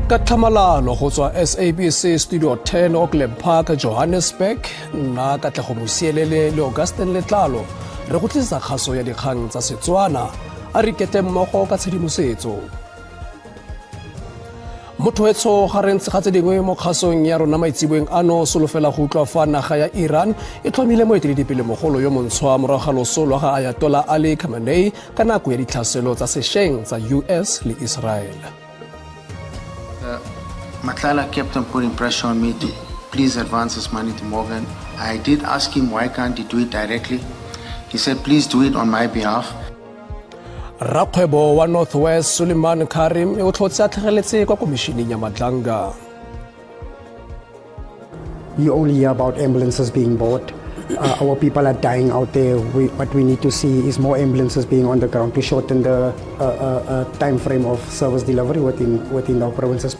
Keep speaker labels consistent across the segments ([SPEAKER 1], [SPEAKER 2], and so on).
[SPEAKER 1] Ka tlhamalalo go tswa SABC Studio 10 Auckland Park, Johannesburg, nna Katlego Mosielele le Augustin Letlalo re go tlisetsa kgaso ya dikgang tsa Setswana. A re ikete mmogo ka tshedimosetso. Motho etsho ga re ntse ga tse dingwe mo kgasong ya rona maitseboeng ano solofela go utlwa fa naga ya Iran e tlhomile moeteledipele mogolo yo montshwa morago ga loso lwa ga Ayatollah Ali Khamenei ka nako ya ditlhaselo tsa sešweng tsa US le Israel.
[SPEAKER 2] Matlala kept on putting pressure on me to please advance this money to Morgan. I did ask him why can't he do it directly. He said, please do it on my behalf.
[SPEAKER 1] Rakgwebo wa North West Suleiman Karim o tlhotse a tlhageletse kwa komišeneng ya Madlanga.
[SPEAKER 3] You only hear about ambulances being bought. Our people are dying out there. What we need to see is more ambulances being on the ground to shorten the time frame of service delivery within our provinces.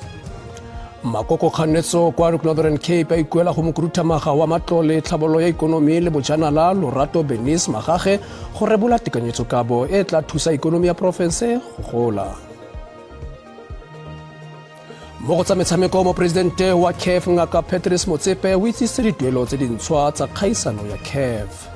[SPEAKER 1] Makoko kganetso kwa Northern Cape a ikuela go mokhuduthamaga wa matlole, tlhabololo ya ikonomi le bojanala Lorato Bernice Magage go rebola tekanyetsokabo e tla thusa ikonomi ya porofense go gola. Mo go tsa metshameko, moporesidente wa CAF Ngaka Patrice Motsepe o itsisitse dituelo tse dintshwa tsa kgaisano ya CAF.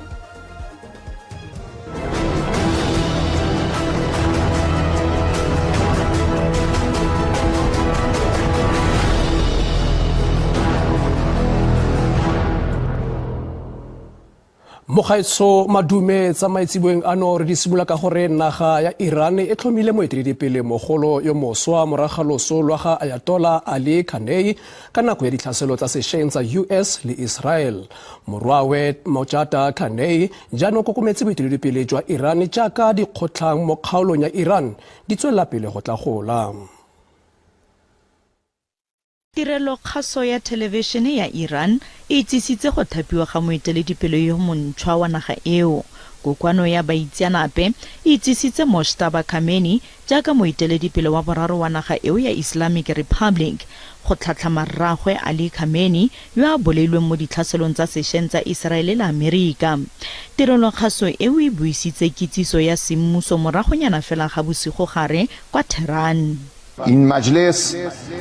[SPEAKER 1] Mogaetsho madume tsa maitseboeng ano re di simolola ka gore naga ya Iran e tlhomile moeteledipele mogolo yo moswa morago ga loso lwa ga Ayatollah Ali Khamenei ka nako ya ditlhaselo tsa sešweng tsa US le Israel. Morwawe Mojtaba Khamenei jaanong kokometse boeteledipele jwa Iran jaaka dikgotlhang mo kgaolong ya Iran di tswelela pele go tla gola.
[SPEAKER 4] Tirelo kgaso ya thelebišene ya Iran e itsisitse go thapiwa ga moeteledipele yo montšhwa wa naga eo. Kokoano ya baitseanape e itsisitse Mojtaba Khamenei jaaka moeteledipele wa boraro wa naga eo ya Islamic Republic, go tlhatlhama rraagwe Ali Khamenei yo a bolailweng mo ditlhaselong tsa sešweng tsa Iseraele le Amerika. Tirelo kgaso eo e buisitse kitsiso ya semmuso moragonyana fela ga bosigogare kwa Tehran.
[SPEAKER 5] In Majlis.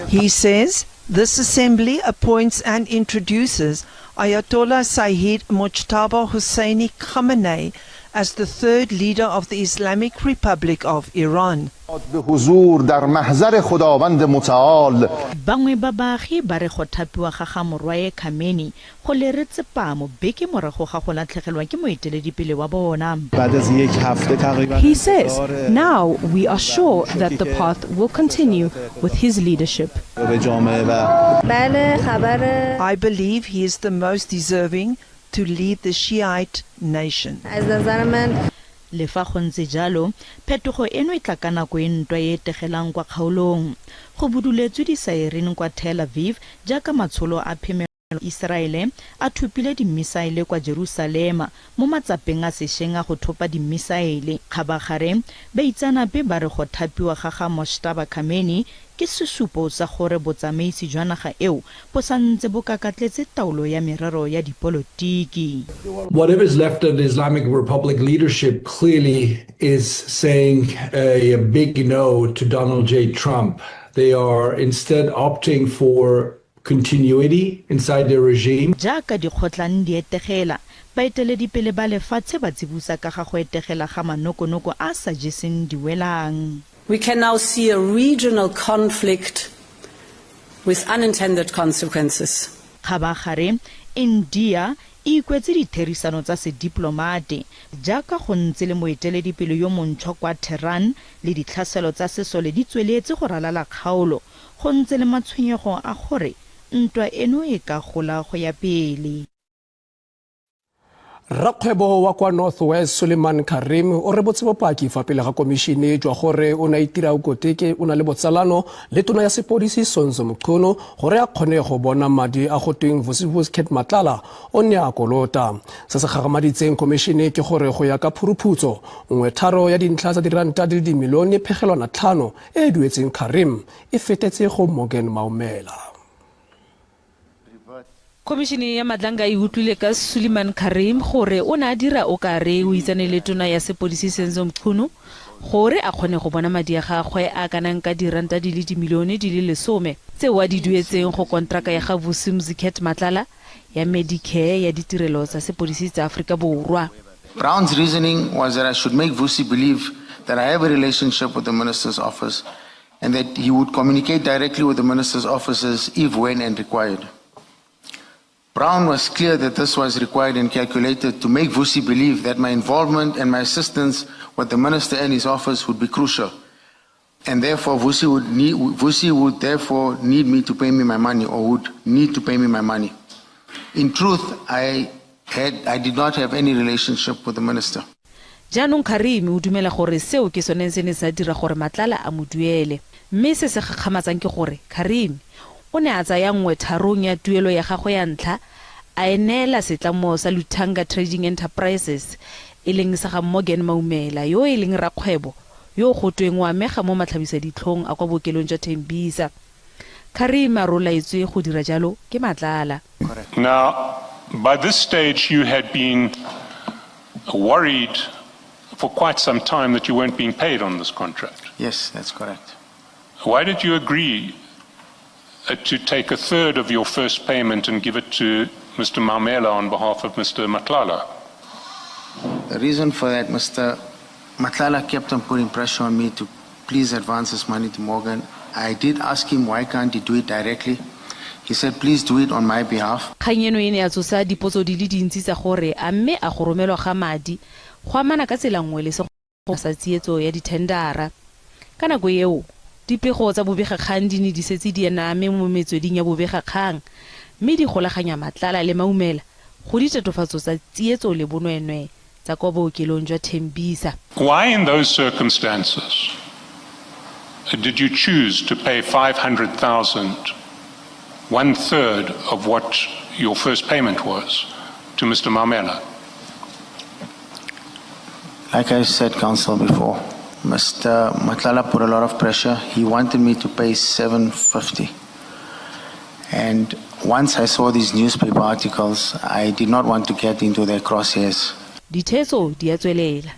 [SPEAKER 6] He says this assembly appoints and introduces Ayatollah Sayyid Mojtaba Hosseini Khamenei as the third leader of the Islamic Republic of Iran.
[SPEAKER 5] به حضور در محضر خداوند متعال.
[SPEAKER 4] Bangwe ba baagi ba re go thapiwa ga ga morwae Khamenei go lere tsepamo beke morago ga go latlhegelwa ke moeteledipele wa bona.
[SPEAKER 7] He says now we are sure that the path will continue with his leadership.
[SPEAKER 6] I believe he is the most deserving to lead the Shiite nation.
[SPEAKER 4] Le fa go ntse jalo, phetogo eno e tla ka nako e ntwa e etegelang kwa kgaolong. Go buduletswe disaerene kwa Tel Aviv jaaka matsholo a phemelo Iseraele a thopile dimmisaele kwa Jerusalema mo matsapeng a sešweng a go thopa dimmisaele. Kgabagare, baitseanape ba re go thapiwa ga ga Mojtaba Khamenei ke sesupo sa gore botsamaisi jwa naga eo bo santse bo kakatletse taolo ya merero ya dipolotiki.
[SPEAKER 8] Whatever is left of the Islamic Republic leadership clearly is saying a big no to Donald J. Trump. They are instead opting for continuity inside their regime.
[SPEAKER 4] Jaaka dikgotlang di etegela, baeteledipele ba lefatshe ba tsibosa ka ga go etegela ga manokonoko a sa jeseng diwelang.
[SPEAKER 9] We can now see a regional conflict with unintended consequences.
[SPEAKER 4] Kgabagare, India e ikwetse ditherisano tsa sediplomate jaaka go ntse le moeteledipele yo montšhwa kwa Tehran le ditlhaselo tsa sesole di tsweletse go ralala kgaolo, go ntse le matshwenyego a gore ntwa eno e ka gola go ya pele.
[SPEAKER 1] Rakgwebo wa kwa North West Suleiman Karim o rebotse bopaki fa pele ga komišene jwa gore o ne a itira okoteke o na le botsalano le tona ya sepodisi Senzo Mchunu gore a kgone go bona madi a go tweng Vusimuzi Cat Matlala o ne a kolota. Se se gagamaditseng komišene ke gore go ya ka phuruphutso 1/3 ya dintlha tsa diranta di le dimilione phegelwana 5 e e duetseng Karim e fetetse go Morgan Maumela.
[SPEAKER 10] Khomišene ya Madlanga e utlwile ka Suleiman Karim gore o ne a dira o kare o itsane le tona ya sepodisi Senzo Mchunu Gore a kgone go bona madi a gagwe a a kanang ka diranta di le dimilione di le lesome tseo a di duetseng go kontraka ya ga Vusimuzi Cat Matlala ya Medicare ya ditirelo tsa sepodisi tsa Aforika Borwa.
[SPEAKER 2] Brown's reasoning was that I should make Vusi believe that I have a relationship with the minister's office and that he would communicate directly with the minister's offices if, when, and required. Brown was clear that this was required and calculated to make Vusi believe that my involvement and my assistance with the minister and his office would be crucial. And therefore, Vusi would, need, Vusi would therefore need me to pay me my money or would need to pay me my money. In truth, I, had, I did not have any relationship with the minister.
[SPEAKER 10] Jaanong Karimi o dumela gore seo ke sone se ne sa dira gore Matlala a mo duele. Mme se se gakgamatsang ke gore Karimi o ne a tsaya nngwe tharong ya tuelo ya gagwe ya ntlha a e neela setlamo sa Lutanga Trading Enterprises e leng sa ga Morgan Maumela yo e leng rakgwebo yo go tweng o amega mo matlhabisaditlhong a kwa bookelong jwa Tembisa. Karimi a re o laetswe go dira jalo ke Matlala.
[SPEAKER 11] Now, by this stage, you had been worried for quite some time that you weren't being paid on this contract.
[SPEAKER 2] Yes, that's correct.
[SPEAKER 11] Why did you agree to take a third of your first payment and give it to Mr. Maumela on behalf of Mr. Matlala?
[SPEAKER 2] The reason for that, Mr. Matlala kept on putting pressure on me to please advance this money to Morgan. I did ask him why can't he do it directly. He said, please do it on my behalf.
[SPEAKER 10] Kgang eno e ne ya tsosa dipotso di le dintsi tsa gore a mme a go romelwa ga madi go amana ka tsela nngwe le segongwa sa tsietso ya dithendara. Ka nako eo, dipego tsa bobegakgang di ne di setse di aname mo metsweding ya bobegakgang mme di golaganya Matlala le Maumela go ditatofatso tsa tsietso le bonweenwee tsa kwa bookelong jwa Tembisa.
[SPEAKER 11] Why in those circumstances did you choose to pay 500,000, one third of what your first payment was, to Mr. Maumela?
[SPEAKER 2] Like I said, Counsel, before, Mr. Matlala put a lot of pressure. He wanted me to pay 750. And once I saw these newspaper articles, I did not want to get into their crosshairs.
[SPEAKER 10] Ditheetso di a tswelela.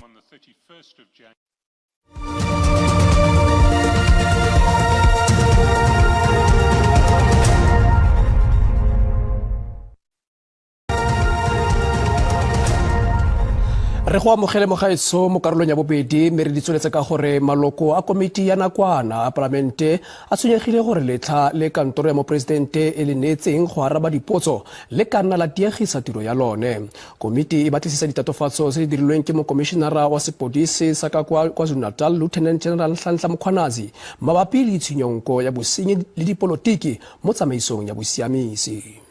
[SPEAKER 1] Re go amogele mogaetsho mo karolong ya bobedi, mme re di tsweletse ka gore maloko a komiti ya nakwana a palamente a tshwenyegile gore letlha le kantoro ya moporesidente e le neetseng go araba dipotso le ka nna la diegisa tiro ya lone. Komiti e batlisisa ditatofatso tse di dirilweng ke mokomišenara wa sepodisi sa ka kwa KwaZulu-Natal, Lieutenant General Nhlanhla Mkhwanazi, mabapi le itshunyonko ya bosenyi le dipolotiki mo tsamaisong ya bosiamisi.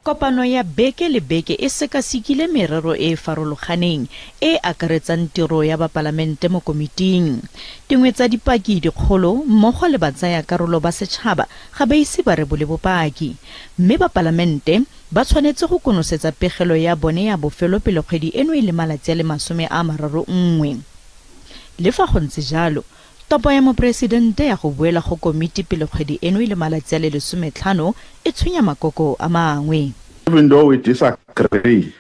[SPEAKER 4] Kopano ya beke le beke e sekasekile merero e e farologaneng e e akaretsang tiro ya bapalamente mo komiting. Dingwe tsa dipaki dikgolo mmogo le batsayakarolo ba setšhaba ga ba ise ba rebole bopaki. Mme bapalamente ba tshwanetse go konosetsa pegelo ya bone ya bofelo pele kgwedi eno e le malatsi a le 31. Le fa go ntse jalo, topo ya moporesidente ya go boela go komiti pele kgwedi eno e le malatsi a le 15 e tshwenya makoko a mangwe.
[SPEAKER 12] Even though we disagree,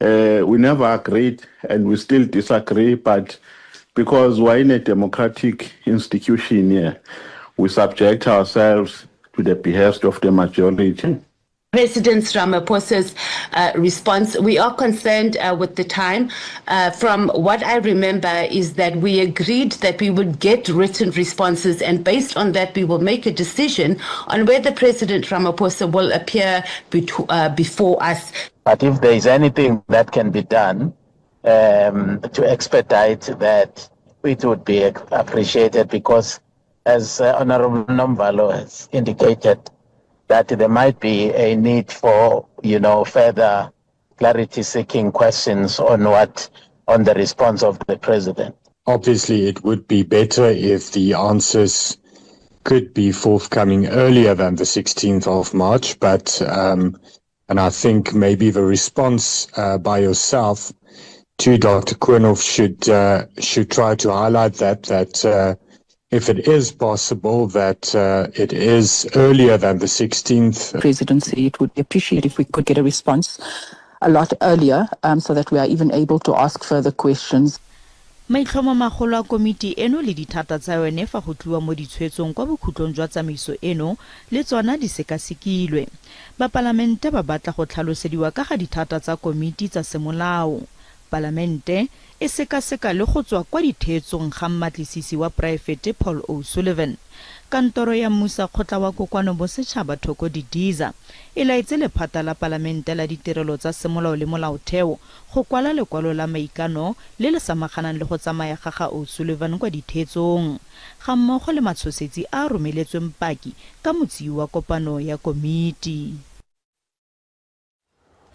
[SPEAKER 12] we never agreed and we still disagree, but because we're in a democratic institution here, we subject ourselves to the behest of the majority.
[SPEAKER 13] President Ramaphosa's response. We are concerned with the time. From what I remember is that we agreed that we would get written responses, and based on that, we will make a decision on whether President Ramaphosa will appear before us.
[SPEAKER 14] But if there is anything that can be done to expedite that, it would be appreciated because, as Honorable Nomvalo has indicated, that there might be a need for further clarity-seeking questions on the response of the president.
[SPEAKER 15] Obviously, it would be better if the answers could be forthcoming earlier than the 16th of March, but and I think maybe the response by yourself to Dr. Koornhof should try to highlight that if it is possible that it is earlier than the 16th.
[SPEAKER 16] Presidency, it would be appreciated if we could get a response a lot earlier so that we are even able to ask further questions.
[SPEAKER 4] Maitlhomomagolo a komiti eno le dithata tsa yone fa go tliwa mo ditshwetsong kwa bokhutlong jwa tsamaiso eno le tsona di sekasekilwe. Bapalamente ba batla go tlhalosediwa ka ga dithata tsa komiti tsa semolao. Palamente e sekaseka le go tswa kwa ditheetsong ga mmatlisisi wa poraefete Paul O'Sullivan. Kantoro ya Mmusakgotla wa Kokoano Bosetšhaba Thoko Didiza e laetse Lephata la Palamente la Ditirelo tsa Semolao le Molaotheo go kwala lekwalo la maikano le le samaganang le go tsamaya ga ga O'Sullivan kwa ditheetsong, gammogo le matshosetsi a a romeletsweng paki ka motsii wa kopano ya komiti.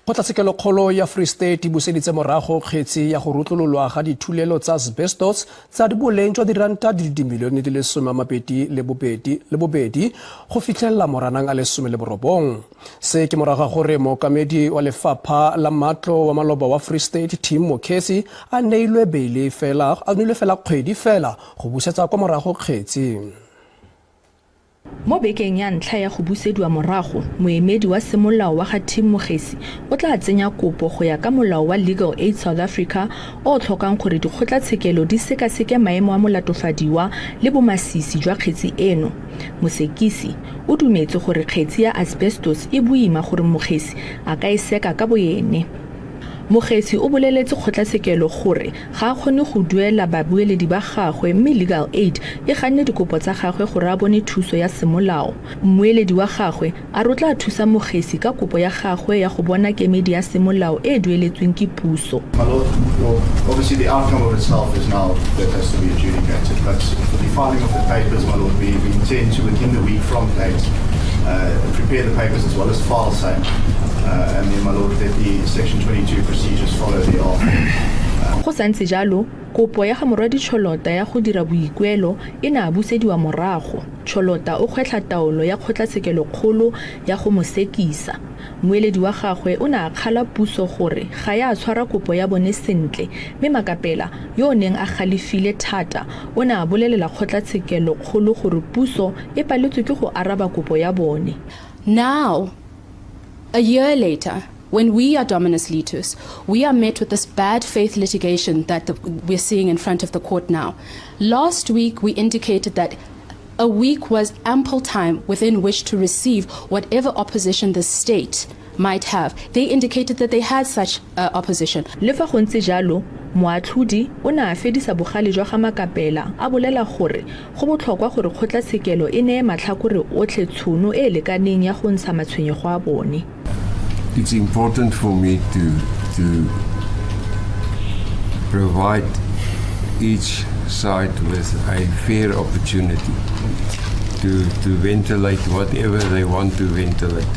[SPEAKER 1] Kgotlatshekelokgolo ya Free State e buseditse morago kgetsi ya go rutlololwa ga dithulelo tsa asbestos tsa boleng jwa diranta di le dimilione di le 22 go fitlhelela Moranang a le 19. Se ke morago ga gore mookamedi wa lefapha la matlo wa maloba wa Free State Tim Mokhesi a neilwe beile fela a neilwe fela kgwedi fela go busetsa kwa morago kgetsi.
[SPEAKER 17] Mo bekeng ya ntlha ya go busediwa morago, moemedi wa semolao wa ga Tim Mokhesi o tla tsenya kopo go ya ka molao wa Legal Aid South Africa o o tlhokang gore dikgotlatshekelo di sekaseke maemo a molatofadiwa le bomasisi jwa kgetsi eno. Mosekisi o dumetse gore kgetsi ya asbestos e boima gore Mokhesi a ka e seka ka boene. Mokhesi o boleletse kgotlatshekelo gore ga a kgone go duela babueledi ba gagwe mme Legal Aid e ganne dikopo tsa gagwe gore a bone thuso ya semolao. Mmueledi wa gagwe a re o tla thusa Mokhesi ka kopo ya gagwe ya go bona kemedi ya semolao e e dueletsweng ke puso.
[SPEAKER 18] My lord, well, obviously the outcome of itself is now that has to be adjudicated, but for the filing of the papers, my lord, we intend to, within the week from date, prepare the papers as well as file same, and then, my lord, that the Section 22 procedures follow thereafter.
[SPEAKER 17] Go santse jalo, kopo ya ga Morwadi Cholota ya go dira boikuelo e ne a busediwa morago. Cholota o kgwetlha taolo ya kgotlatshekelokgolo ya go mo sekisa. Mmueledi wa gagwe o ne a kgala puso gore ga ya tshwara kopo ya bone sentle, mme Makapela, yo o neng a galefile thata, o ne a bolelela kgotlatshekelokgolo gore puso e paletswe ke go araba kopo ya bone.
[SPEAKER 19] Now, a year later, when we are dominus litis, we are met with this bad faith litigation that we're seeing in front of the court now. Last week, we indicated that a week was ample time within which to receive whatever opposition the state might have. They indicated that they had such opposition.
[SPEAKER 17] Le fa go ntse jalo, moatlhodi o ne a fedisa bogale jwa ga Makapela a bolela gore go botlhokwa gore kgotlatshekelo e neye matlhakore otlhe tshono e e lekaneng ya go ntsha matshwenyego a bone.
[SPEAKER 20] It's important for me to provide each side with a fair opportunity to ventilate whatever they want to ventilate.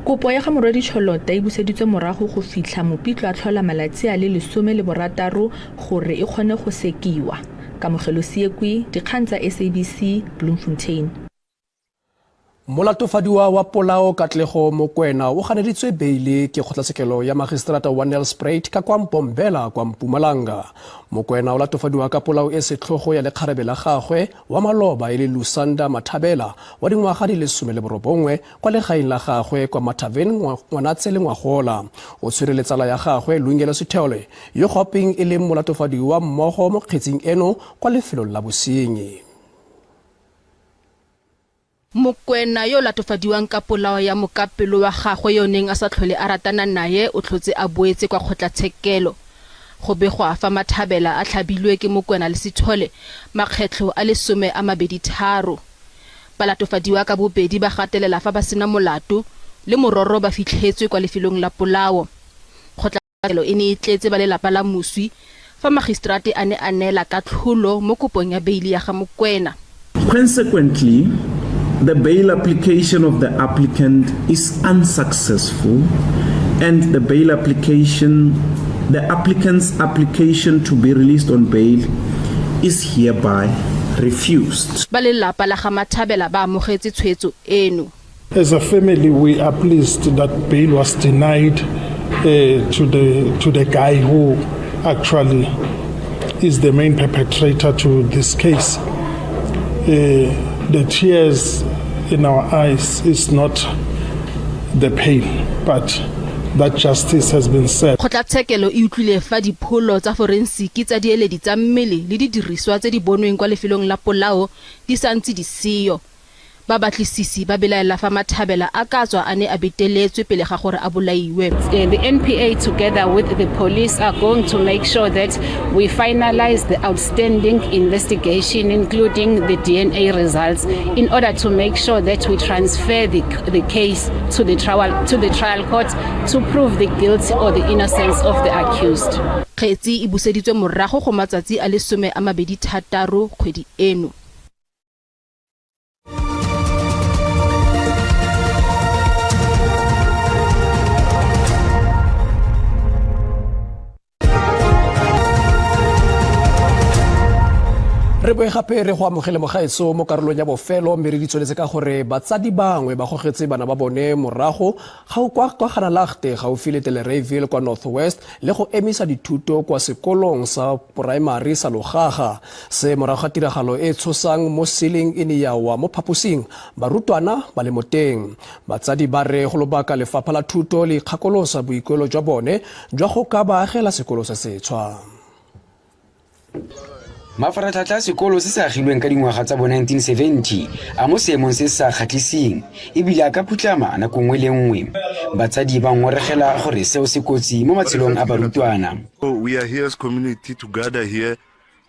[SPEAKER 17] Kopo ya ga Morwadi Cholota e buseditswe morago go fitlha Mopitlo a tlhola malatsi a le 16 gore e kgone go sekiwa. Kamogelo Seekwe, dikgang tsa SABC, Bloemfontein.
[SPEAKER 1] Molatofadiwa wa polao Katlego Mokwena o ganeditswe beile ke kgotlatshekelo ya magistrata wa Nelspruit ka kwa Mbombela kwa Mpumalanga. Mokwena o latofadiwa ka polao e setlhogo ya lekgarebe la gagwe wa maloba e le Lusanda Mathabela wa dingwaga di le 19 kwa legaeng la gagwe kwa Mathaveng Ngwanatse le ngwagola. O tshwere le tsala ya gagwe Lungelo Sithole yo gapeng e leng molatofadiwa mmogo mo kgetsing eno kwa lefelong la bosenyi.
[SPEAKER 21] Mokwena yo o latofadiwang ka polao ya mokapelo wa gagwe yo neng a sa tlhole a ratana naye o tlhotse a boetse kwa kgotlatshekelo. Go begwa fa Mathabela a tlhabilwe ke Mokwena le Sithole makgetlho a le 23. Balatofadiwa ka bobedi ba gatelela fa ba sena molato le mororo ba fitlhetswe kwa lefelong la polao. Kgotlatshekelo e ne e tletse ba lelapa la moswi fa magistrate a ne a neela katlholo mo kopong ya beili ya ga Mokwena.
[SPEAKER 22] Consequently, the bail application of the applicant is unsuccessful and the applicant's application to be released on bail is hereby refused.
[SPEAKER 21] Ba lelapa la ga Mathabela ba amogetse tshwetso eno.
[SPEAKER 23] As a family, we are pleased that bail was denied to the guy who actually is the main perpetrator to this case. The tears in our eyes is not the pain, but that justice has been served.
[SPEAKER 21] Kgotlatshekelo e utlwile fa dipholo tsa forensiki tsa dieledi tsa mmele le didiriswa tse di bonweng kwa lefelong la polao di sa ntse di seyo. Babatlisisi ba belaela fa Mathabela a ka tswa a ne a beteletswe pele ga gore a bolaiwe.
[SPEAKER 3] The NPA together with the police are going to make sure that we finalize the outstanding investigation, including the DNA results, in order to make sure that we transfer the case to the trial court to prove the guilt or the innocence of the accused.
[SPEAKER 21] Kgetsi e buseditswe morago go matsatsi a le 26 kgwedi eno.
[SPEAKER 1] Re boe gape re go amogele mogaetso mo karolong ya bofelo, mme re di tsweletse ka gore batsadi bangwe ba gogetse bana ba bone morago ga kwa Ganalagte gaufi le Delareyville kwa North West le go emisa dithuto kwa sekolong sa poraemari sa Logaga. Se morago ga tiragalo e tshosang mo ceiling e ne ya wa mo phaposing barutwana ba le mo teng. Batsadi ba re go lobaka lefapha la thuto le ikgakolosa boikuelo jwa bone jwa go ka ba agela sekolo se setshwa.
[SPEAKER 5] Mafaratlhatlha a sekolo se se agilweng ka dingwaga tsa bo 1970 a mo seemong se se sa kgatlhiseng ebile a ka phutlama nako nngwe le nngwe. Batsadi ba ngoregela gore seo se kotsi mo matshelong a barutwana.
[SPEAKER 7] We are here as community to gather here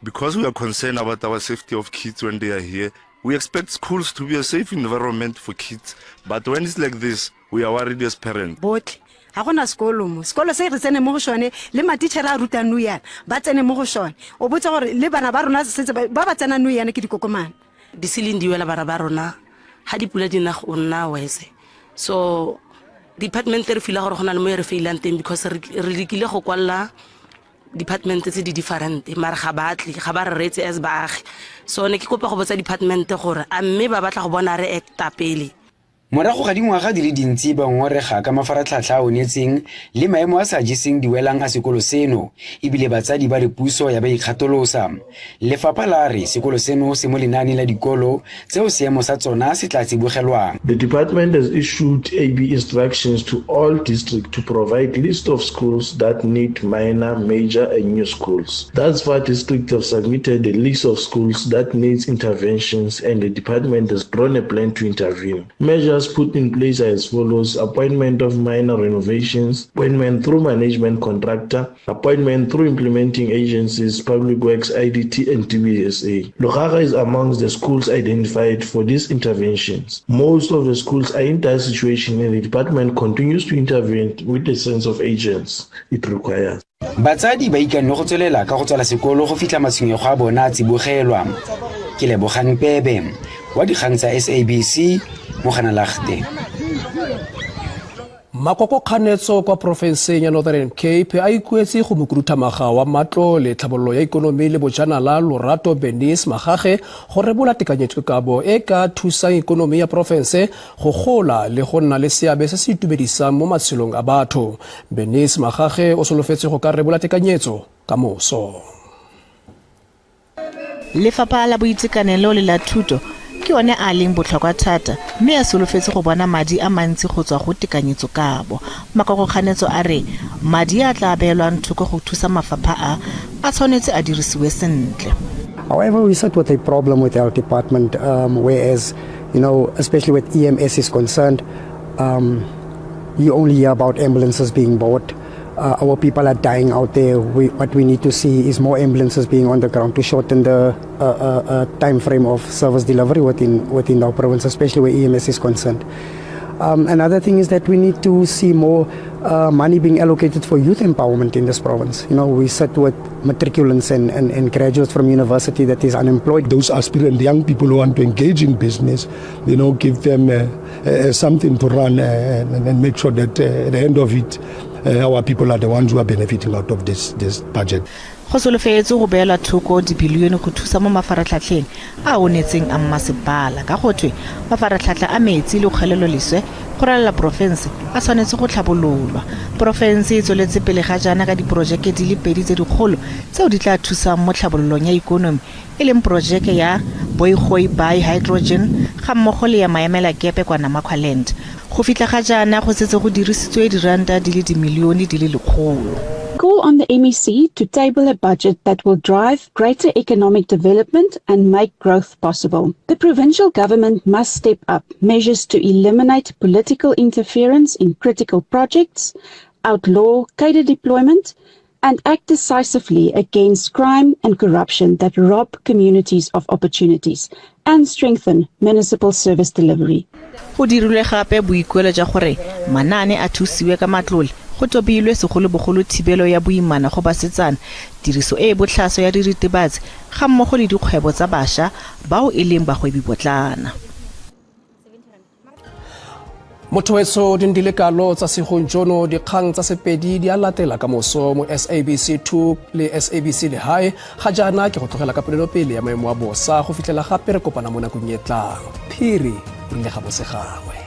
[SPEAKER 7] because we are concerned about our safety of kids when they are here. We expect schools to be a safe environment for kids, but when it's like this, we are worried as parents.
[SPEAKER 24] Botlhe ga gona sekolo mo sekolo se re tsene mo go sone le matitšhere a rutang nou yana ba tsene mo go sone o botse gore le bana ba rona setse ba ba tsena nou yana ke dikokomane.
[SPEAKER 25] Di-ceiling di wela bana ba rona ga dipula di na go nna wese, so department re feel gore go na le mo e re failang teng because re lekile go kwalela department tse di different mare ga batle ga ba re reetse as baagi, so ne ke kopa go botsa department gore a mme ba batla go bona re acta pele.
[SPEAKER 5] Morago ga dingwaga di le dintsi ba ngorega ka mafaratlhatlha a onetseng le maemo a sa jeseng diwelang a sekolo seno, ebile batsadi ba re puso ya ba ikgatolosa. Lefapha la re sekolo seno se mo lenaaneng la dikolo tseo seemo sa tsona se tla tsibogelwang.
[SPEAKER 26] The department has issued AB instructions to all districts to provide list of schools that need minor, major and new schools. Thus far, districts have submitted a list of schools that needs interventions and the department has drawn a plan to intervene. Measures put in place are as follows: appointment of minor renovations, appointment through management contractor, appointment through implementing agencies, Public Works, IDT and TBSA. Logaga is amongst the schools identified for these interventions. Most of the schools are in that situation and the department continues to intervene with the sense of urgency it requires.
[SPEAKER 5] Batsadi ba ikanne go tswelela ka go tswala sekolo go fitlha matshwenyego a bona a tsibogelwa. Ke Lebogang Pebe wa dikgang tsa SABC mo Ganalagte.
[SPEAKER 1] Makoko kganetso kwa porofenseng ya Northern Cape a ikuetse go mokhuduthamaga wa matlole, tlhabololo ya ikonomi le bojanala Lorato Bernice Magage go rebola tekanyetsokabo e ka thusang ikonomi ya porofense go gola le go nna le seabe se se itumedisang mo matshelong a batho. Bernice Magage o solofetse go ka rebola tekanyetso ka moso.
[SPEAKER 27] Lefapha la boitekanelo le la thuto ke one a leng botlhokwa thata mme a solofetse go bona madi a mantsi go tswa go tekanyetsokabo. Makoko kganetso a re madi a tla beelwang thoko go thusa mafapha a a tshwanetse a dirisiwe sentle.
[SPEAKER 28] However, we sit with a problem with our department, whereas, especially with EMS is concerned, you only hear about ambulances being bought. Our people are dying out there. What we need to see is more ambulances being on the ground to shorten the time frame of service delivery within our province, especially where EMS is concerned. Another thing is that we need to see more money being allocated for youth empowerment in this province. We sit with matriculants and graduates from university that is unemployed.
[SPEAKER 29] Those aspirant young people who want to engage in business, give them something to run and make sure that at the end of it, our people are the ones who are benefiting out of this budget.
[SPEAKER 27] Go solofetse go beelwa thoko dibilione go thusa mo mafaratlhatlheng a onetseng a mmasepala ka go thwe mafaratlhatlha a metsi le kgwelelo leswe go ralala porofense a tshwanetse go tlhabololwa. Porofense e tsweletse pele ga jaana ka diporojeke di le pedi tse dikgolo tseo di tla thusang mo tlhabololong ya ikonomi, e leng porojeke ya Boigoibai Hydrogen ga mmogo le ya maemelakepe kwa Namaqualand. Go fitlha ga jaana go setse go dirisitswe diranta di le dimilione di le lekgolo.
[SPEAKER 2] Call on the MEC to table a budget that will drive greater economic development and make growth possible. The provincial government must step up measures to eliminate political interference in critical projects, outlaw cadre deployment, and act decisively against crime and corruption that rob communities of opportunities and strengthen municipal service delivery.
[SPEAKER 27] Go dirilwe gape boikuelo jwa gore manaane a thusiwe ka matlole go tobilwe segolobogolo thibelo ya boimana go basetsana, tiriso e e botlhaswa ya diritibatsi gammogo le dikgwebo tsa bašwa bao e leng bagwebipotlana.
[SPEAKER 1] Motho wetso di le kalo tsa segong jono. Dikgang tsa Sepedi di a latela ka moso mo SABC 2 le SABC Lehae. Ga jaana ke go tlogela ka polelopele ya maemo a bosa go fitlhela gape re kopana mo nakong e tlang. Phiri rile ga bose gangwe.